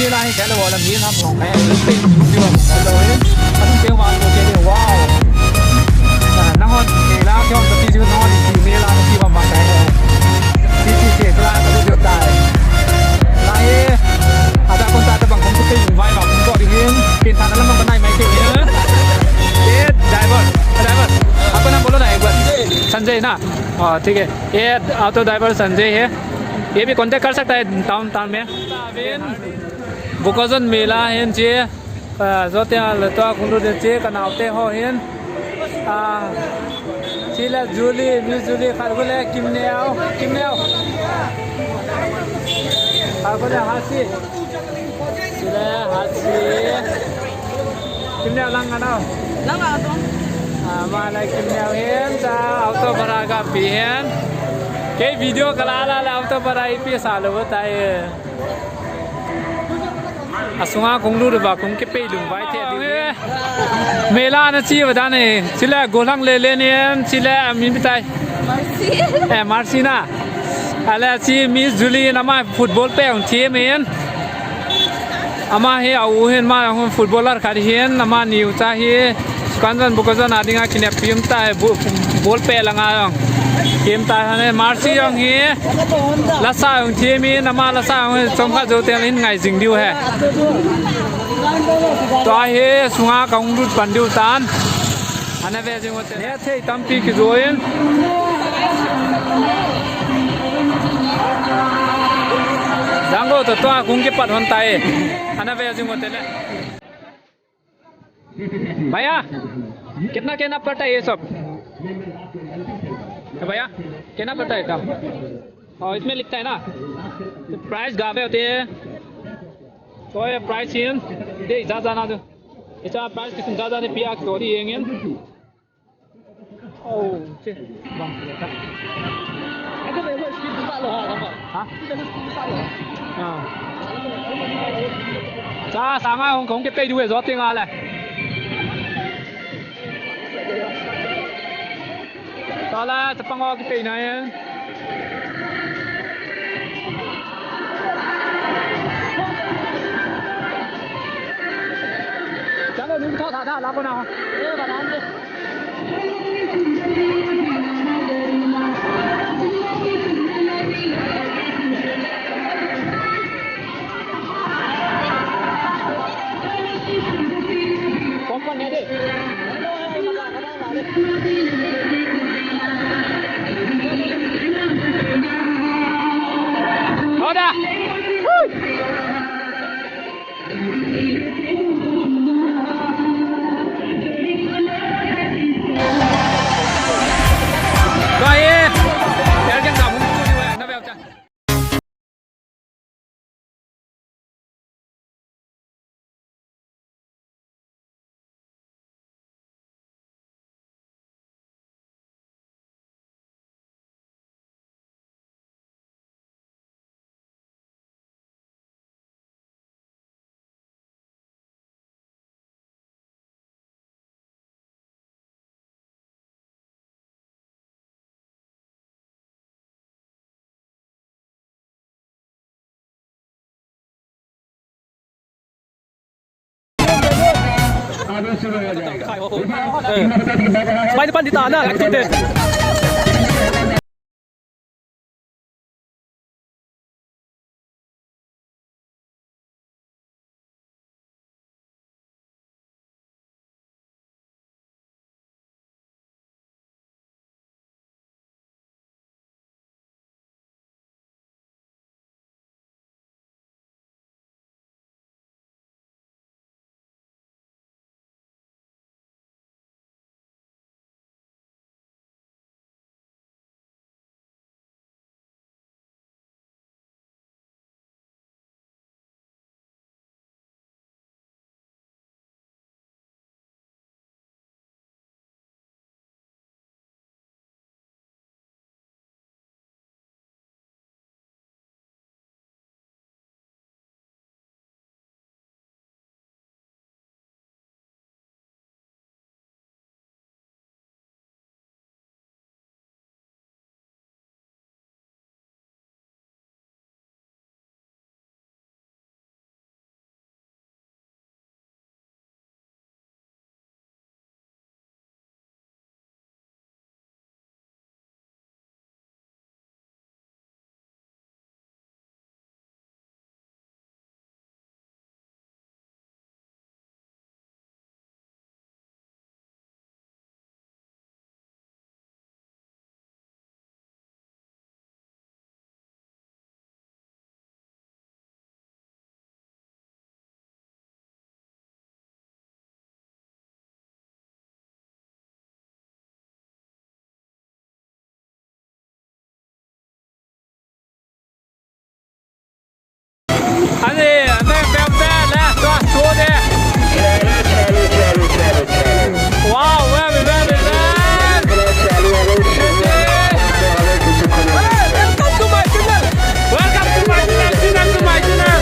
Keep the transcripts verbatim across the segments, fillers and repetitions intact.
Mela hi kei le wa la mi ham long kai. Pe ni wa lo hin. Kan pe wa lo ke de, wow. Nang hon mela ke hon ti ju nang hon ti mela ti wa ma kai. Ti ti ti la ka ju tai. Lai. Ada kon ta ta bang kon pe vai ba kon ko ding hin. Kin ta la ma ba nai mai ke. Ye driver, driver. Apna naam bolo na ek baar. Sanjay na? Oh, theek hai. Ye auto driver Sanjay hai. Ye bhi contact kar sakta hai down town mein. Bukajan mela hin che. Ah, jote a le to khundu de che ka nao te ho hin. Ah, che le Julie, Miss Julie, khat ko le Kimneo, Kimneo. Khat ko le Hasi. Che le Hasi. Kimneo lang ano? Lang ano? Ah, ma le Kimneo hin ta auto bhara ka pi hin. Kei video ka la la le auto bhara ipi sa lo tai. Asunga kong lut uva kong kipe lungvai thei ding. Mela na chi uva dan e. Chule gollhang le le nen, chule amin pi tai. Mercy. Eh, Mercy na. Ale chi Miss Julie na, ama football pe hung thi min. Ama hi a u hin, ama hung footballer khat hin, ama niu cha hi. Kanjan Bukajan a dinga kinep pim ta, bu-, ball pe langa jong. Kim ta hane Mercy jong hi. Lasa jong thi min, ama lasa jong hi, chomkhat jou teng in ngai jing diu ahi. Tua hi sunga ka hung lut pan diu tan. Ana ve jing u te. Ne thei tampi kijoin. Janggo to tua kung kipat hon tai. Ana ve jing u te le. भैया, कितना कहना पड़ता है ये सब? भैया, कहना पड़ता है क्या? और इसमें लिखता है ना, प्राइस गावे होते हैं, तो ये प्राइस ही दे जा जाना दो। इतना प्राइस किसने जा जाने पिया तो ही येंगे। Oh, che. Ha? Ah. Cha, sanga hung kong kipei diu ve jo tinga le. Sala, chapang o kipei na e. Chalo, nung tha tha tha la ko na. Ani, ani, bem, bem, last one, two, there. Wow, very, very, very. Hey, welcome to my channel. Welcome to my channel, channel, to my channel.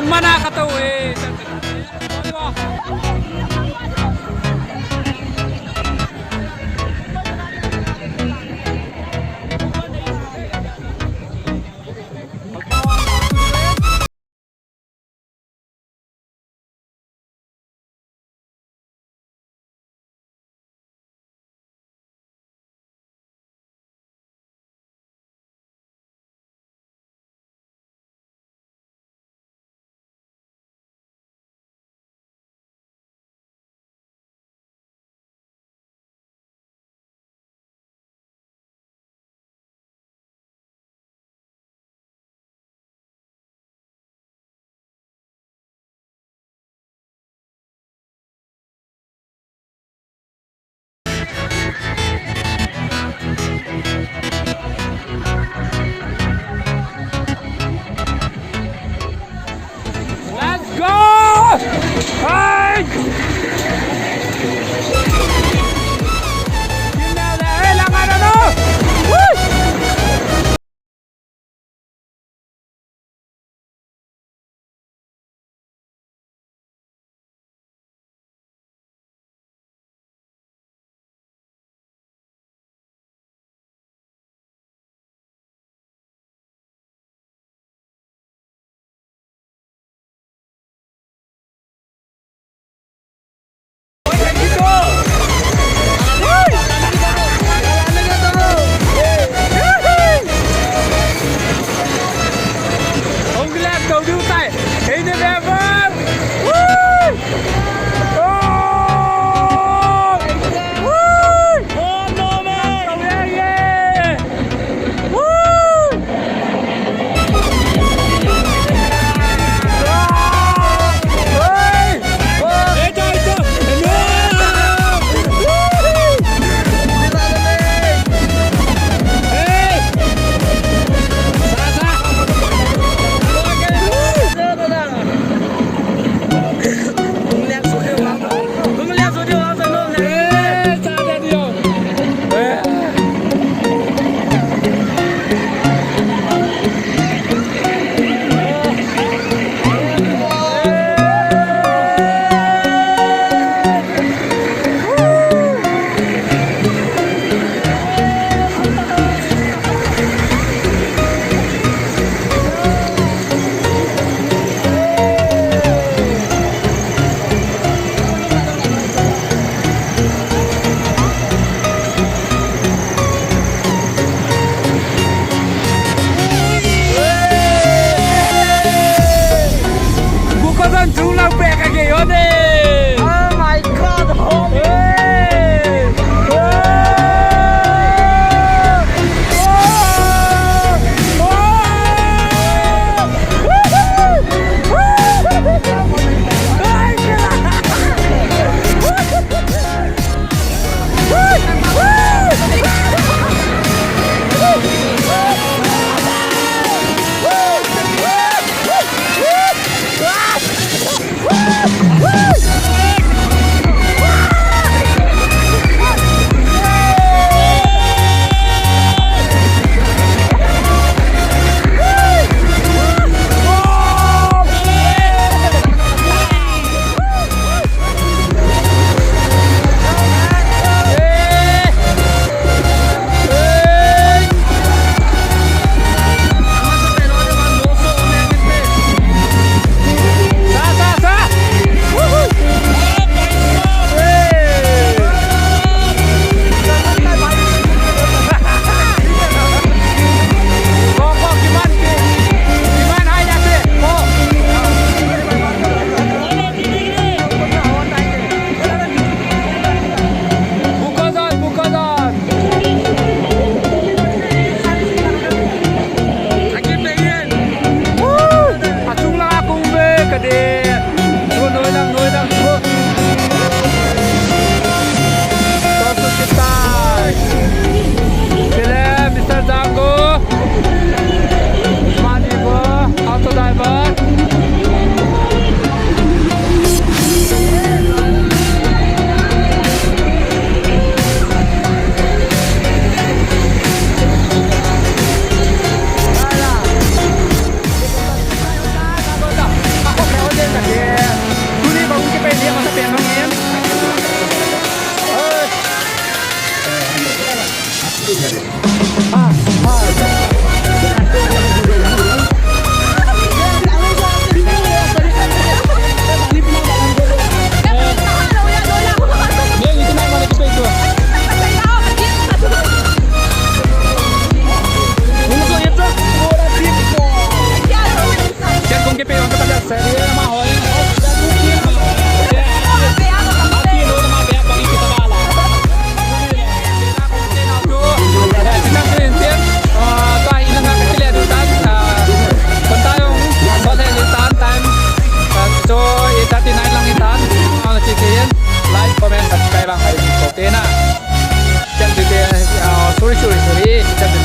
Mana kata we. Let's go! Hey! Hey, lang ano, no? Woo! Bukadan chunglang pek a gei o de. Oh my God, homie. Hey. Oh. Oh. Oh. Bukadan, bukadan. Woo! Achung lang akung ve kade. Chu noi lang, noi lang, chu. Tosu kitai. Chule, Mister Jango. Mani bo, auto driver. Sorry, sorry, sorry.